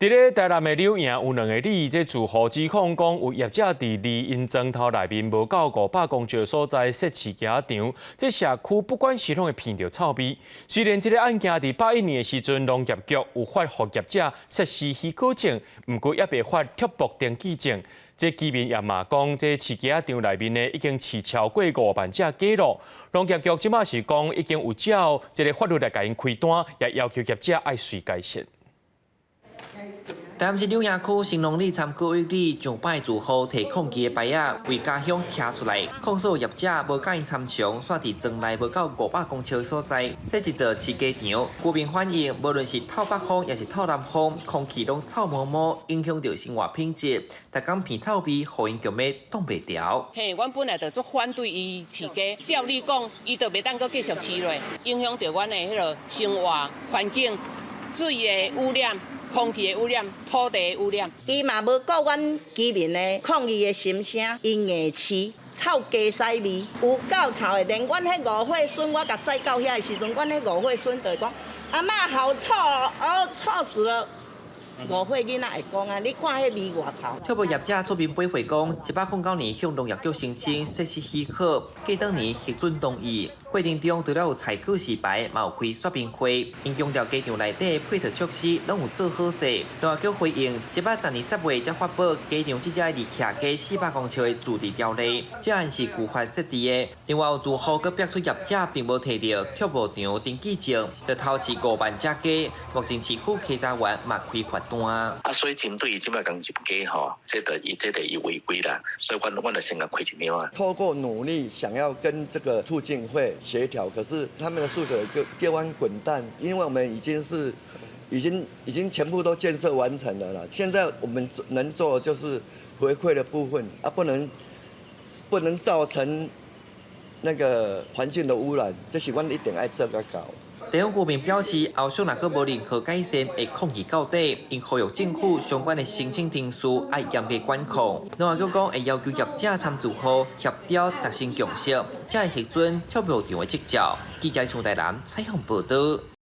佇咧台南的柳營有兩个里，這住戶指控講有業者佇離𪜶莊頭內面無夠500公尺的所在設飼雞仔場，這社區不管時攏會鼻著臭味。雖然這个案件佇81年的時陣，農業局有發予業者設施許可證，毋過猶未發畜牧登記證。這居民也嘛講，這飼雞仔場內面呢已經飼超過5萬隻雞咯。農業局這馬是講已經有照這个法律來共𪜶開單，也要求業者愛隨改善。台南市柳營區興隆里參考一里上擺住戶提抗議的牌仔，為家鄉徛出來，控訴業者無佮𪜶參詳，煞佇莊內無夠500公尺的所在設一座飼雞場。居民反映，無論是透北風抑是透南風，空氣攏臭毛毛，影響著生活品質。逐工鼻臭味，予𪜶強欲擋袂牢。嘿，阮本來就足反對伊飼雞，照理講，伊就袂當閣繼續飼落，影響著阮的彼个生活環境、水的污染、空氣的污染、土地的污染。伊嘛無顧阮居民的抗議的心聲，伊硬飼，臭雞屎味，有夠臭的。連阮彼5歲孫，我共載到遐的時陣，阮彼5歲孫就會講：阿嬤好臭哦，臭死了！5歲囡仔會講啊，你看彼味偌臭。畜牧業者出面回回講，109年向農業局申請設施許可，過當年核准同意。過程中除了有採告示牌，嘛有開說明會。𪜶強調雞場內底配套設施攏有做好勢。農業局回應，110年10月才發布雞場這隻離徛家400公尺的自治條例，這案是舊法設置的。另外有住戶閣逼出業者並無提著畜牧場登記證，就偷飼5萬隻雞，目前市府稽查員嘛開罰單。啊，所以針對這擺共入雞吼，這就伊違規啦，所以阮就先共開一張啊。透過努力想要跟這個促進會協調，可是他們的訴求就叫阮滾蛋，因為我們已經是已經已經全部都建設完成了啦。現在我們能做的就是回饋的部分啊，不能造成那個環境的污染，這是阮一定愛做甲到。地方居民表示，後續若閣無任何改善，會抗議到底。𪜶呼籲政府相關的申請程序愛嚴格管控。農業局講會要求業者參住戶協調達成共識，才會核准畜牧場的執照。記者宋台南採訪報導。